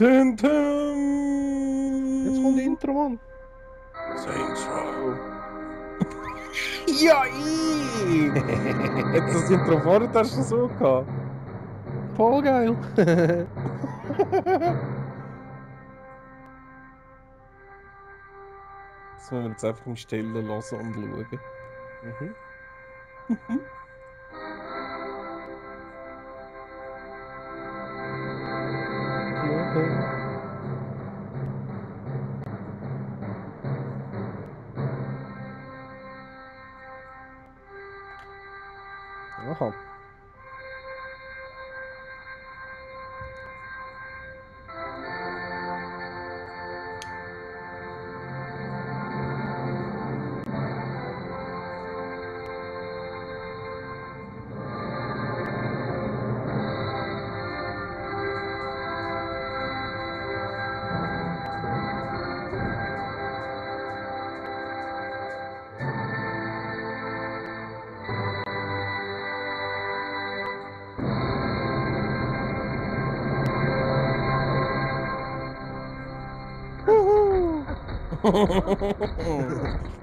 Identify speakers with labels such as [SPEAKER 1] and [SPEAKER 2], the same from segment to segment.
[SPEAKER 1] Tum, tum.
[SPEAKER 2] Jetzt kommt Intro, Mann.
[SPEAKER 1] Saints Row. Ja, Jetzt das Intro vorher hast du so gehabt.
[SPEAKER 2] Voll geil.
[SPEAKER 1] Das müssen wir jetzt einfach im Stillen hören und schauen.
[SPEAKER 2] Aha.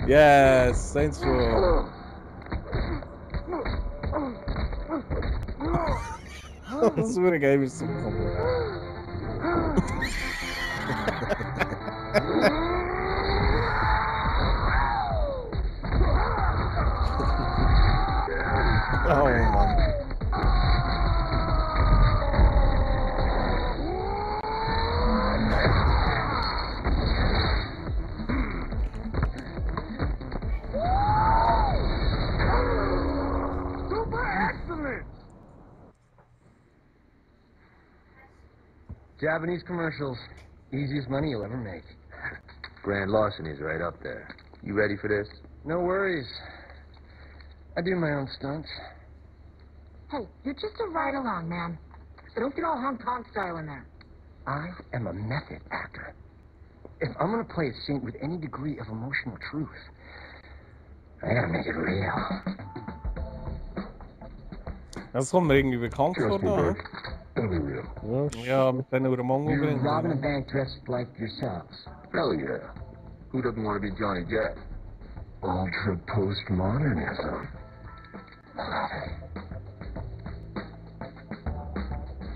[SPEAKER 1] Yes, Saints Row. Das ist ein geil, wie es so kommt. Oh Mann.
[SPEAKER 3] Japanese commercials. Easiest money you'll ever make. Grand larceny's right up there. You ready for this? No worries. I do my own stunts.
[SPEAKER 4] Hey, you're just a ride-along, man. So don't get all Hong Kong style in there.
[SPEAKER 3] I am a method actor. If I'm gonna play a saint with any degree of emotional truth, I gotta make it real.
[SPEAKER 1] Das kommt mir irgendwie bekannt vor, da.
[SPEAKER 3] It'll be real.
[SPEAKER 1] Ja, mit denen über den Mongo
[SPEAKER 3] You're
[SPEAKER 1] bringen.
[SPEAKER 3] robbing a bank dressed like yourselves. Hell yeah. Who doesn't want to be Johnny Depp? Ultra postmodernism. Love it.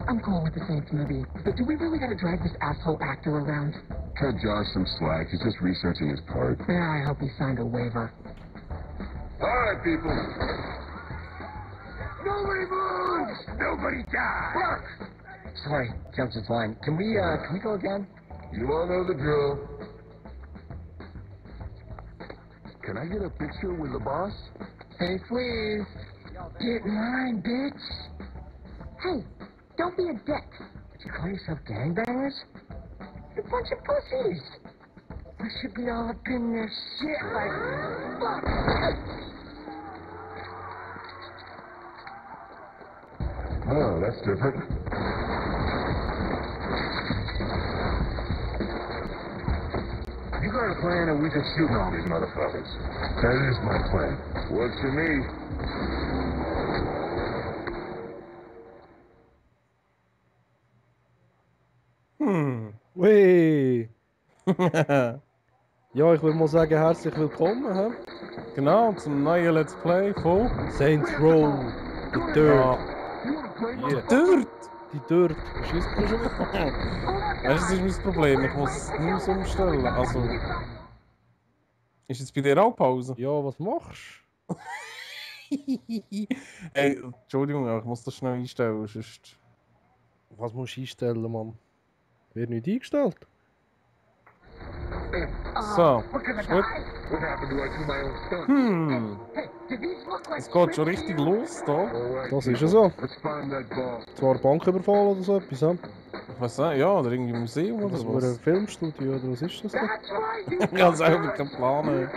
[SPEAKER 4] I'm cool with the Saints movie, but do we really gotta drag this asshole actor around?
[SPEAKER 5] Cut Josh some slack. He's just researching his part.
[SPEAKER 4] Yeah, I hope he signed a waiver.
[SPEAKER 5] All right, people.
[SPEAKER 3] Nobody moves! Nobody dies! Sorry, Johnson's line. Can we go again?
[SPEAKER 5] You all know the drill. Can I get a picture with the boss?
[SPEAKER 3] Hey, please. Get mine, bitch.
[SPEAKER 4] Hey, don't be a dick.
[SPEAKER 3] Did you call yourself gangbangers? You're a bunch of pussies. I should be all up in your shit like... Fuck.
[SPEAKER 5] Oh, that's different.
[SPEAKER 3] You got a plan or we just shooting all these motherfuckers?
[SPEAKER 5] That is my plan.
[SPEAKER 3] Works for me.
[SPEAKER 2] Wee. Ja, ich würde mal sagen, herzlich willkommen. He?
[SPEAKER 1] Genau, zum neuen Let's Play von
[SPEAKER 2] Saints Row. Die Dirt.
[SPEAKER 1] Die Dirt.
[SPEAKER 2] Die Dirt. Schießt mir schon wieder.
[SPEAKER 1] Weißt du, das ist mein Problem. Ich muss nichts umstellen. Also. Ist jetzt bei dir auch Pause?
[SPEAKER 2] Ja, was machst du?
[SPEAKER 1] Ey, Entschuldigung, ich muss das schnell einstellen, sonst...
[SPEAKER 2] Was musst du einstellen, Mann? Wird nicht eingestellt.
[SPEAKER 1] So, ist gut.
[SPEAKER 5] What happened to I do my own stunt?
[SPEAKER 1] Es geht schon richtig los da.
[SPEAKER 5] All right,
[SPEAKER 2] Das ist ja so.
[SPEAKER 5] let's find that boss.
[SPEAKER 2] Zwar Banküberfall oder so etwas, he?
[SPEAKER 1] Ich weiß nicht, ja, oder irgendwie ein Museum oder
[SPEAKER 2] Das war ein
[SPEAKER 1] was.
[SPEAKER 2] Filmstudio, oder was ist das da?
[SPEAKER 1] Ich habe selber keinen Plan.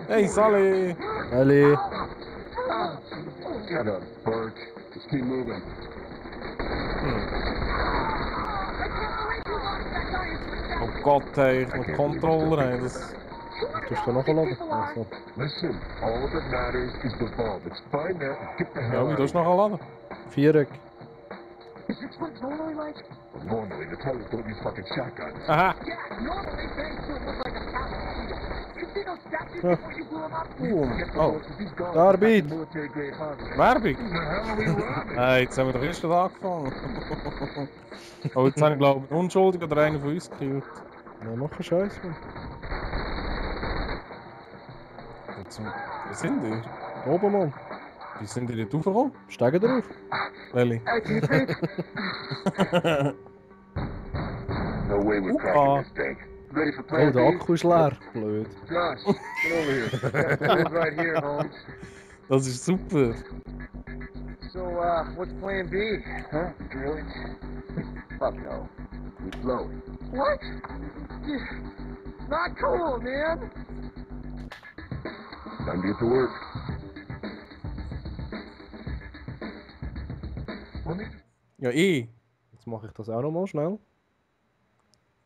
[SPEAKER 1] Hey, Sally!
[SPEAKER 2] Ali.
[SPEAKER 5] Shut up, Birch. Let's keep moving.
[SPEAKER 1] Oh Gott, hey, ich muss Controller haben. Das...
[SPEAKER 2] Tust du nachladen? Also.
[SPEAKER 5] Listen, all that matters is the vault. Let's find that and get the
[SPEAKER 1] Ja,
[SPEAKER 5] hell
[SPEAKER 1] wie
[SPEAKER 5] out
[SPEAKER 1] tust du nachher laden?
[SPEAKER 2] Viereck.
[SPEAKER 4] Is your twin totally like?
[SPEAKER 5] Well, normally, the totals don't use fucking shotguns.
[SPEAKER 1] Aha!
[SPEAKER 4] Yeah, normally banks don't look like a castle. You see those statues before you blew them up?
[SPEAKER 1] Boom.
[SPEAKER 5] Get the
[SPEAKER 1] Oh,
[SPEAKER 5] most of these guards
[SPEAKER 2] Arbeit.
[SPEAKER 5] back to military-grade hardware.
[SPEAKER 1] Werbung!
[SPEAKER 5] Who the hell are we robbing?
[SPEAKER 1] Jetzt haben wir doch erst gerade angefangen. Aber jetzt habe ich glaube ich einen Unschuldigen oder einen von uns gekillt.
[SPEAKER 2] Ja, mach einen Scheiß, Mann.
[SPEAKER 1] Wo sind die?
[SPEAKER 2] Oben, Mann.
[SPEAKER 1] Wie sind die nicht raufgekommen?
[SPEAKER 2] Steigen drauf.
[SPEAKER 1] Welche?
[SPEAKER 5] No way we're
[SPEAKER 1] Opa.
[SPEAKER 5] cracking this thing. Ready for
[SPEAKER 2] Oh,
[SPEAKER 5] plan
[SPEAKER 2] der
[SPEAKER 5] B?
[SPEAKER 2] Akku ist leer. Blöd.
[SPEAKER 5] Josh, get over here.
[SPEAKER 3] Live right here, Holmes.
[SPEAKER 1] Das ist super.
[SPEAKER 3] So, what's plan B? Huh? Drill it? Fuck no. We blow it.
[SPEAKER 4] What? Not cool, man.
[SPEAKER 5] Time to get to work.
[SPEAKER 1] Ja, ich.
[SPEAKER 2] Jetzt mache ich das auch nochmal schnell.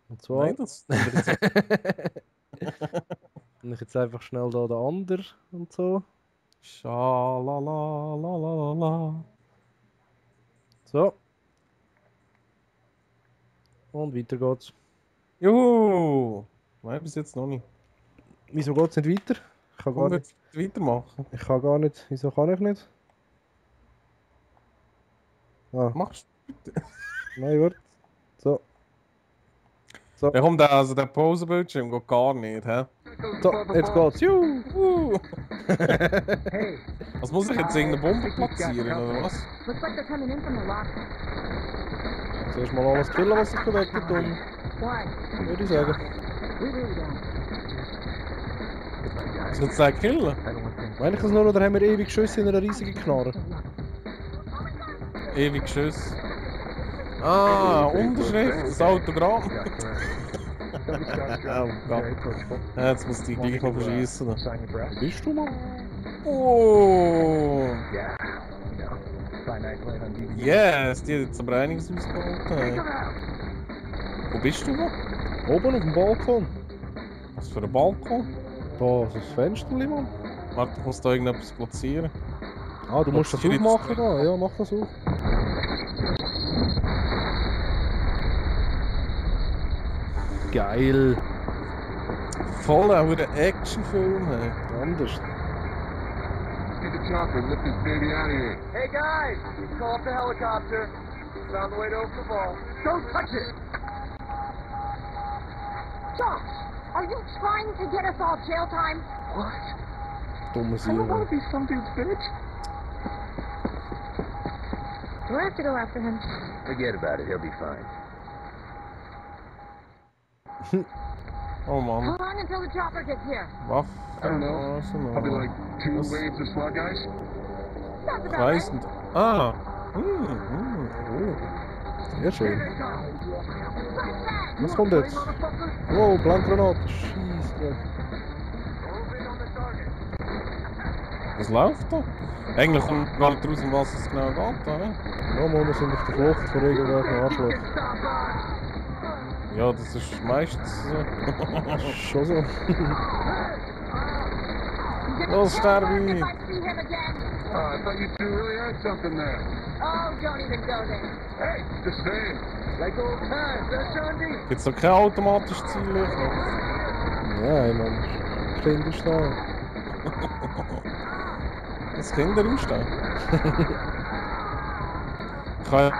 [SPEAKER 2] Und zwar,
[SPEAKER 1] Nein, das.
[SPEAKER 2] wenn ich jetzt einfach schnell da den anderen und so.
[SPEAKER 1] Schalalalala.
[SPEAKER 2] So. Und weiter geht's.
[SPEAKER 1] Juhu! Nein, bis jetzt noch nicht.
[SPEAKER 2] Wieso geht's nicht weiter? Ich kann gar
[SPEAKER 1] Wollen wir
[SPEAKER 2] nicht.
[SPEAKER 1] jetzt weitermachen?
[SPEAKER 2] Ich kann gar nicht. Wieso kann ich nicht? Ah,
[SPEAKER 1] Machst
[SPEAKER 2] nein, warte. So.
[SPEAKER 1] du? Ja, komm, der Pause-Bildschirm geht gar nicht, hä?
[SPEAKER 2] So, jetzt geht's. Juhu!
[SPEAKER 3] Hey,
[SPEAKER 1] Was muss ich jetzt irgendeine Bombe platzieren, oder was?
[SPEAKER 4] Looks like they're coming in from the locker.
[SPEAKER 2] Zuerst mal alles killen, was sich bewegt hat, und
[SPEAKER 4] Why?
[SPEAKER 2] würde ich sagen.
[SPEAKER 4] We really don't.
[SPEAKER 1] Was willst du killen?
[SPEAKER 3] I don't want things.
[SPEAKER 2] Meine ich das nur, oder haben wir ewig Schüsse in einer riesigen Knarre?
[SPEAKER 1] Ewig Schuss. Ah, Unterschrift, das Autogramm.
[SPEAKER 3] Yeah, correct.
[SPEAKER 1] Oh Gott. Ja, jetzt muss die gleich noch verschießen.
[SPEAKER 3] Sign your breast.
[SPEAKER 2] Wo bist du, Mann?
[SPEAKER 1] Oh!
[SPEAKER 3] Yeah. You know, finite light on DVD.
[SPEAKER 1] Yes, die hat jetzt aber einiges ausgehalten. Hey. Wo bist du noch?
[SPEAKER 2] Oben auf dem Balkon.
[SPEAKER 1] Was für ein Balkon?
[SPEAKER 2] Da ist das Fenster, Mann.
[SPEAKER 1] Warte, ich muss da irgendetwas platzieren.
[SPEAKER 2] Ah, du musst das
[SPEAKER 1] Platziere
[SPEAKER 2] aufmachen da. Ja, mach das auf. Geil.
[SPEAKER 1] Voll auch wieder Actionfilm. Hey.
[SPEAKER 2] Anders.
[SPEAKER 5] Get the chopper and lift this baby out of here.
[SPEAKER 3] Hey guys, call up the helicopter. It's on the way to open the ball. Don't touch it!
[SPEAKER 4] Josh, are you trying to get us all jail time?
[SPEAKER 3] What?
[SPEAKER 2] Dumme
[SPEAKER 5] I don't want
[SPEAKER 2] Sieg.
[SPEAKER 5] to be some dude's bitch.
[SPEAKER 4] We'll have to go after him.
[SPEAKER 3] Forget about it, he'll be fine.
[SPEAKER 1] Oh Mann.
[SPEAKER 4] Hold on until the chopper gets here.
[SPEAKER 1] Waffen.
[SPEAKER 5] I don't know. Probably like 2
[SPEAKER 1] Was?
[SPEAKER 5] waves of slug guys.
[SPEAKER 4] That's
[SPEAKER 1] Ich
[SPEAKER 4] about
[SPEAKER 1] weiss
[SPEAKER 4] right.
[SPEAKER 1] nicht. Ah.
[SPEAKER 2] Sehr schön.
[SPEAKER 4] Right back.
[SPEAKER 2] Was kommt jetzt? Wow, Blankgranate. Scheisse.
[SPEAKER 1] Was läuft da? Eigentlich kommt gar nicht raus, um was es genau geht, oder?
[SPEAKER 2] Ja, Mann, wir sind auf der Flucht vor irgendwelchen Arschloch.
[SPEAKER 1] Ja, das ist meistens so.
[SPEAKER 2] Schon so.
[SPEAKER 1] Los, sterbe
[SPEAKER 4] If
[SPEAKER 1] ich!
[SPEAKER 4] I see him again.
[SPEAKER 5] I thought you two really had something there.
[SPEAKER 4] Oh, don't even go there.
[SPEAKER 5] Hey, just saying.
[SPEAKER 3] Like old times, huh, Shandy?
[SPEAKER 1] Gibt's da kein automatisches Zielleuchter?
[SPEAKER 2] Nein, Mann. Das Kind ist da.
[SPEAKER 1] Das Kinder im Stehen. Ich habe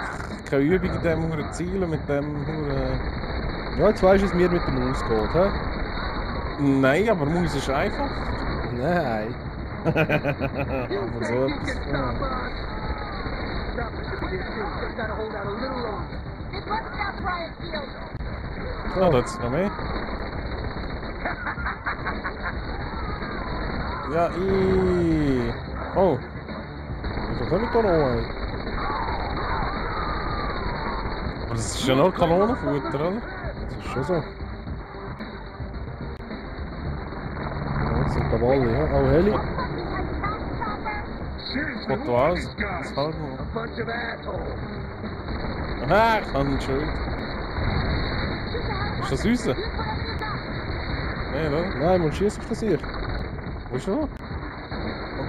[SPEAKER 1] keine Übung in dem Huren Zielen mit dem Huren.
[SPEAKER 2] Ja, jetzt weisst du, wie es mir mit der Maus geht, hä?
[SPEAKER 1] Nein, aber Maus ist einfach.
[SPEAKER 2] Nein.
[SPEAKER 1] Aber so etwas.
[SPEAKER 3] Gotta hold out a little longer.
[SPEAKER 4] Just let's stop Bryant Field.
[SPEAKER 1] Ja, da hat's noch mehr. Ja, Oh,
[SPEAKER 2] Wieso komme ich da noch ein?
[SPEAKER 1] aber das ist ja nur Kanonenfutter, oder?
[SPEAKER 2] Das ist schon so. Ja, jetzt sind da alle, ja? Oh, Heli.
[SPEAKER 5] Seriously,
[SPEAKER 1] Kommt
[SPEAKER 5] who
[SPEAKER 1] da
[SPEAKER 5] are
[SPEAKER 1] aus?
[SPEAKER 5] these guys?
[SPEAKER 1] Das halt noch.
[SPEAKER 3] A bunch of assholes.
[SPEAKER 1] Aha, ich habe einen Schild. Ist das unser? Nein, oder?
[SPEAKER 2] Nein, man schießt auf das hier.
[SPEAKER 1] Wo ist er?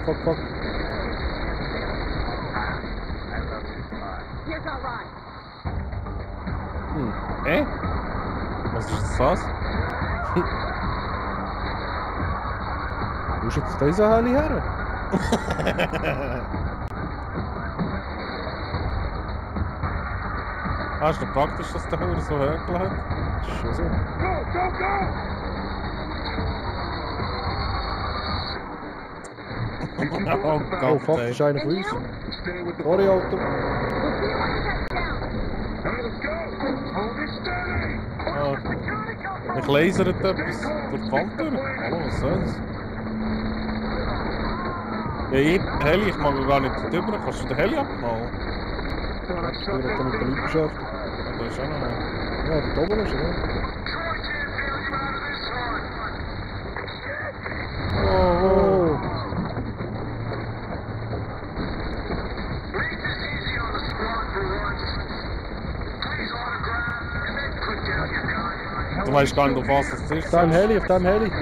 [SPEAKER 2] Fuck.
[SPEAKER 3] I love this part.
[SPEAKER 4] Here's our ride.
[SPEAKER 1] Hä? Was ist das?
[SPEAKER 2] Wo ist jetzt dieser Heli her?
[SPEAKER 1] Ah, ist doch praktisch, dass der Hure so Höckel hat.
[SPEAKER 2] Ist schon so.
[SPEAKER 5] Go, go, go!
[SPEAKER 1] Oh
[SPEAKER 2] Oh
[SPEAKER 1] Gott,
[SPEAKER 2] fuck,
[SPEAKER 1] ey.
[SPEAKER 2] das ist einer von uns.
[SPEAKER 5] Stay with the
[SPEAKER 2] Sorry, Auto.
[SPEAKER 5] Hey, let's go! Hold it steady!
[SPEAKER 1] Ah, ich lasert etwas durch die Wand durch. Hallo, was soll's? Ja, Heli, ich mag gar nicht drüber. Kannst du den Heli abknallen?
[SPEAKER 2] Ich bin gerade mit der Leidenschaft.
[SPEAKER 1] Ja, das ist auch noch.
[SPEAKER 2] Ja, da oben ist er, ja.
[SPEAKER 1] Oh, oh. Du weißt gar nicht, auf was es ist.
[SPEAKER 2] Auf dem Heli, auf dem Heli. Ja,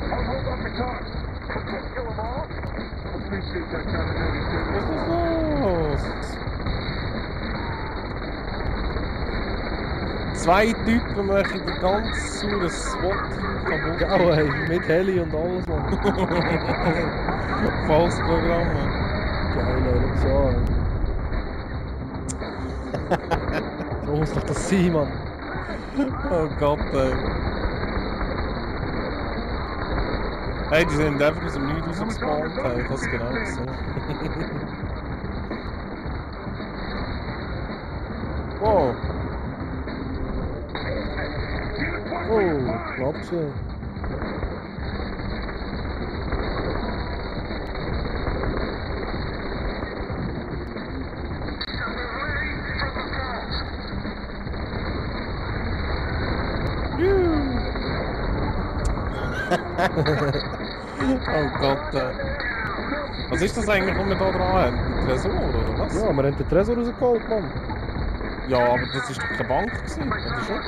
[SPEAKER 5] I'll hold up the top. Kill them all? Appreciate that kind of negativity.
[SPEAKER 1] Was ist los? Zwei Typen machen die ganze saure SWAT-Team kaputt.
[SPEAKER 2] Genau, ey, mit Heli und alles, Mann.
[SPEAKER 1] Volles Programm. Mann.
[SPEAKER 2] Geil, ey, schau so an. So muss doch das sein, Mann.
[SPEAKER 1] Oh Gott, ey. Hey, die sind einfach aus dem Nichts rausgespawnt. Hey, ich hab's genau gesehen. Wow.
[SPEAKER 2] Oh, knapp so.
[SPEAKER 1] Oh Gott, ey. Was ist das eigentlich, was wir da dran haben? Ein Tresor, oder was?
[SPEAKER 2] Ja, wir haben den Tresor rausgeholt, Mann.
[SPEAKER 1] Ja, aber das ist doch keine Bank gewesen, oder schon?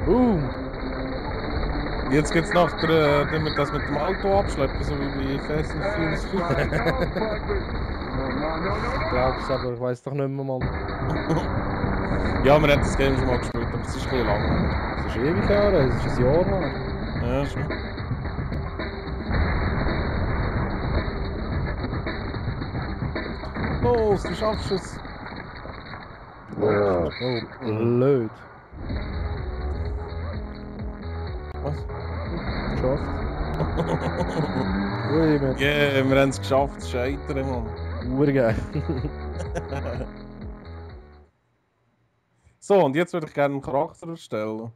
[SPEAKER 2] Boom.
[SPEAKER 1] Jetzt geht's nach der, wenn wir das mit dem Auto abschleppen, so wie bei Fast and Furious 5.
[SPEAKER 2] Ich glaub's, aber ich weiss doch nicht mehr, Mann.
[SPEAKER 1] Ja, wir haben das Game schon mal gespielt, aber es ist ein bisschen lang.
[SPEAKER 2] Das ist ewig her, es ist ein Jahr her.
[SPEAKER 1] Ja, schon. Los, du schaffst es!
[SPEAKER 2] Oh, blöd.
[SPEAKER 1] Was?
[SPEAKER 2] Geschafft. Ui, mit
[SPEAKER 1] Yeah, wir haben es geschafft, zu scheitern, Mann.
[SPEAKER 2] Urgeil.
[SPEAKER 1] So, und jetzt würde ich gerne einen Charakter erstellen.